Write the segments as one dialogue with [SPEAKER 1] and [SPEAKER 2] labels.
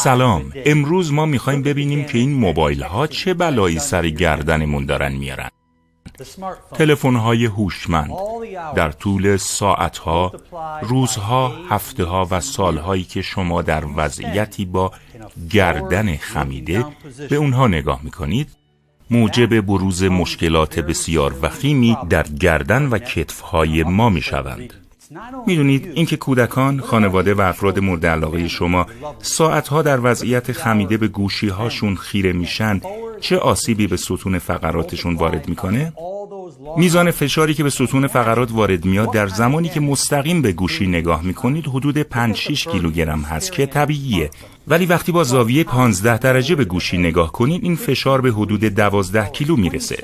[SPEAKER 1] سلام، امروز ما میخوایم ببینیم که این موبایل ها چه بلایی سر گردنمون دارن میارن. تلفن های هوشمند در طول ساعتها، روزها، هفته ها و سالهایی که شما در وضعیتی با گردن خمیده به اونها نگاه میکنید، موجب بروز مشکلات بسیار وخیمی در گردن و کتفهای ما میشوند. میدونید اینکه کودکان، خانواده و افراد مورد علاقه شما ساعتها در وضعیت خمیده به گوشی هاشون خیره میشن چه آسیبی به ستون فقراتشون وارد میکنه؟ میزان فشاری که به ستون فقرات وارد میاد در زمانی که مستقیم به گوشی نگاه میکنید حدود 5-6 کیلوگرم هست که طبیعیه، ولی وقتی با زاویه 15 درجه به گوشی نگاه کنید این فشار به حدود 12 کیلو میرسه.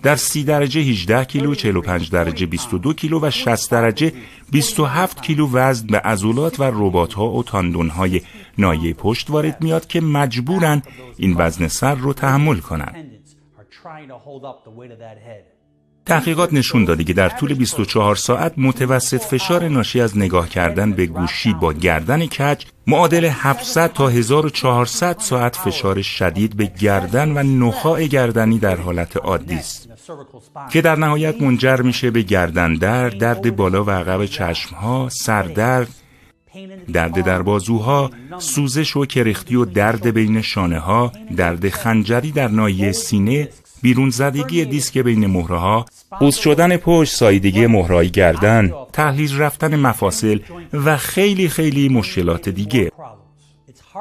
[SPEAKER 1] در 30 درجه 18 کیلو، 45 درجه 22 کیلو و 60 درجه 27 کیلو وزن به عضلات و رباط‌ها و تاندون‌های ناحیه پشت وارد میاد که مجبورن این وزن سر رو تحمل کنن. تحقیقات نشون داده که در طول 24 ساعت متوسط فشار ناشی از نگاه کردن به گوشی با گردن کج معادل 700 تا 1400 ساعت فشار شدید به گردن و نخاع گردنی در حالت عادی است که در نهایت منجر میشه به گردن درد، درد بالا و عقب چشمها، سردرد، درد در بازوها، سوزش و کرختی و درد بین شانه ها، درد خنجری در ناحیه سینه، بیرون زدگی دیسک بین مهره‌ها، قوز شدن پشت، ساییدگی مهره‌های گردن، تحلیل رفتن مفاصل و خیلی خیلی مشکلات دیگه.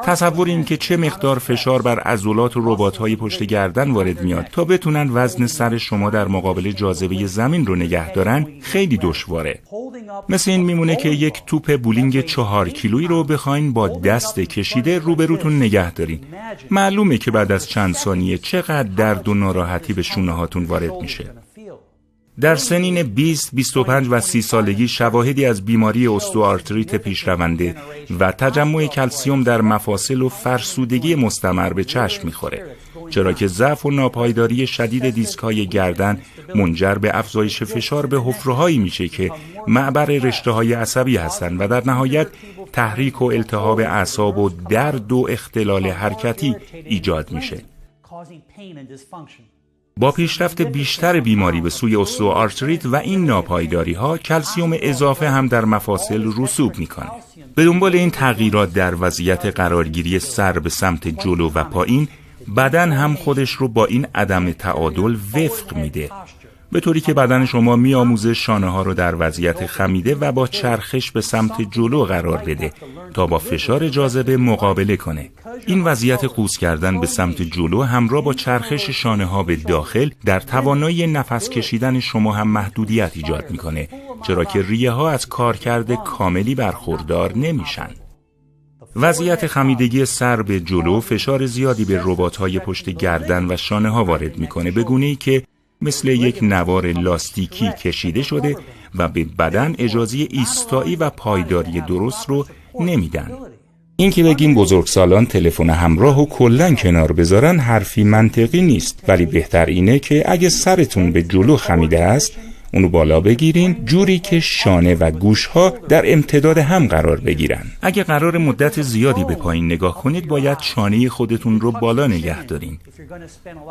[SPEAKER 1] تصور این که چه مقدار فشار بر عضلات و رباط‌های پشت گردن وارد میاد تا بتونن وزن سر شما در مقابل جاذبه زمین رو نگه دارن خیلی دشواره. مثل این میمونه که یک توپ بولینگ 4 کیلویی رو بخواین با دست کشیده روبروتون نگه دارین. معلومه که بعد از چند ثانیه چقدر درد و ناراحتی به شونه هاتون وارد میشه. در سنین 20، 25 و 30 سالگی شواهدی از بیماری استوآرتریت پیشرونده و تجمع کلسیم در مفاصل و فرسودگی مستمر به چشم میخوره، چرا که ضعف و ناپایداری شدید دیسک‌های گردن منجر به افزایش فشار به حفره‌هایی میشه که معبر رشته‌های عصبی هستند و در نهایت تحریک و التهاب اعصاب و درد و اختلال حرکتی ایجاد میشه. با پیشرفت بیشتر بیماری به سوی استوآرتریت و این ناپایداری‌ها، کلسیم اضافه هم در مفاصل رسوب می‌کنه. به دنبال این تغییرات در وضعیت قرارگیری سر به سمت جلو و پایین، بدن هم خودش رو با این عدم تعادل وفق میده، به طوری که بدن شما می‌آموزه شانه ها رو در وضعیت خمیده و با چرخش به سمت جلو قرار بده تا با فشار جاذبه مقابله کنه. این وضعیت قوز کردن به سمت جلو همراه با چرخش شانه ها به داخل در توانایی نفس کشیدن شما هم محدودیت ایجاد میکنه، چرا که ریه ها از کارکرد کاملی برخوردار نمیشن. وضعیت خمیدگی سر به جلو فشار زیادی به رباط‌های پشت گردن و شانه ها وارد میکنه، به گونه‌ای که مثل یک نوار لاستیکی کشیده شده و به بدن اجازه ایستایی و پایداری درست رو نمیدن. این که بگیم بزرگسالان تلفن همراه و کلاً کنار بذارن حرفی منطقی نیست، ولی بهتر اینه که اگه سرتون به جلو خمیده است اونو بالا بگیرین، جوری که شانه و گوشها در امتداد هم قرار بگیرن. اگه قرار مدت زیادی به پایین نگاه کنید باید شانه خودتون رو بالا نگه دارین.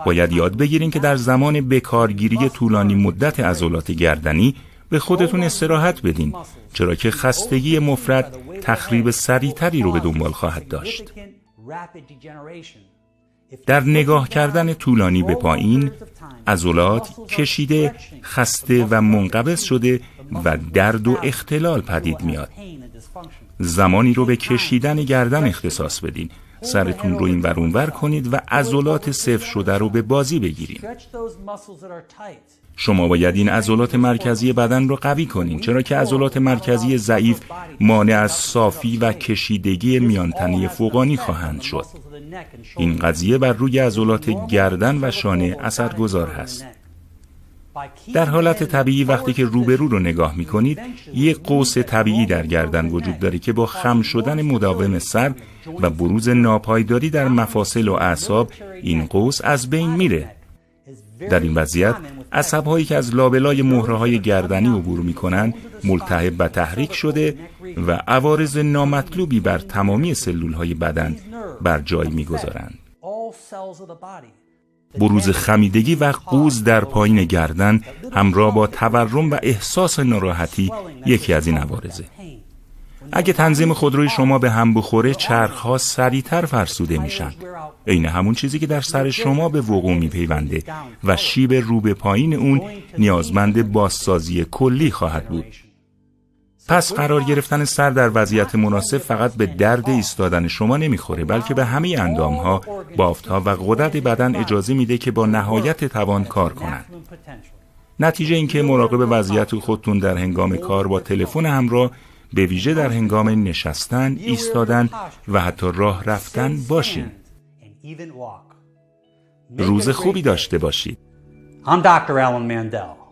[SPEAKER 1] باید یاد بگیرین که در زمان بکارگیری طولانی مدت عضلات گردنی به خودتون استراحت بدین، چرا که خستگی مفرط تخریب سریعتری رو به دنبال خواهد داشت. در نگاه کردن طولانی به پایین، عضلات کشیده، خسته و منقبض شده و درد و اختلال پدید میاد. زمانی رو به کشیدن گردن اختصاص بدین. سرتون رو این ور اون ور کنید و عضلات سفت شده رو به بازی بگیرین. شما باید این عضلات مرکزی بدن رو قوی کنین، چرا که عضلات مرکزی ضعیف مانع از صافی و کشیدگی میانتنه فوقانی خواهند شد. این قضیه بر روی عضلات گردن و شانه اثرگذار هست. در حالت طبیعی وقتی که روبرو رو نگاه میکنید، یک قوس طبیعی در گردن وجود داره که با خم شدن مداوم سر و بروز ناپایداری در مفاصل و اعصاب این قوس از بین میره. در این وضعیت عصب‌هایی که از لابلای مهره‌های گردنی عبور می‌کنند ملتهب و تحریک شده و عوارض نامطلوبی بر تمامی سلول‌های بدن بر جای میگذارند. بروز خمیدگی و قوز در پایین گردن همراه با تورم و احساس ناراحتی یکی از این عوارضه. اگه تنظیم خودروی شما به هم بخوره، چرخها سریعتر فرسوده میشن. عین همون چیزی که در سر شما به وقوع میپیونده و شیب رو به پایین اون نیازمند بازسازی کلی خواهد بود. پس قرار گرفتن سر در وضعیت مناسب فقط به درد ایستادن شما نمیخوره، بلکه به همه اندامها، بافتها و غدد بدن اجازه میده که با نهایت توان کار کنند. نتیجه اینکه مراقب وضعیت خودتون در هنگام کار با تلفن همراه، به ویژه در هنگام نشستن، ایستادن و حتی راه رفتن باشین. روز خوبی داشته باشید.
[SPEAKER 2] I'm Dr. Alan Mandel.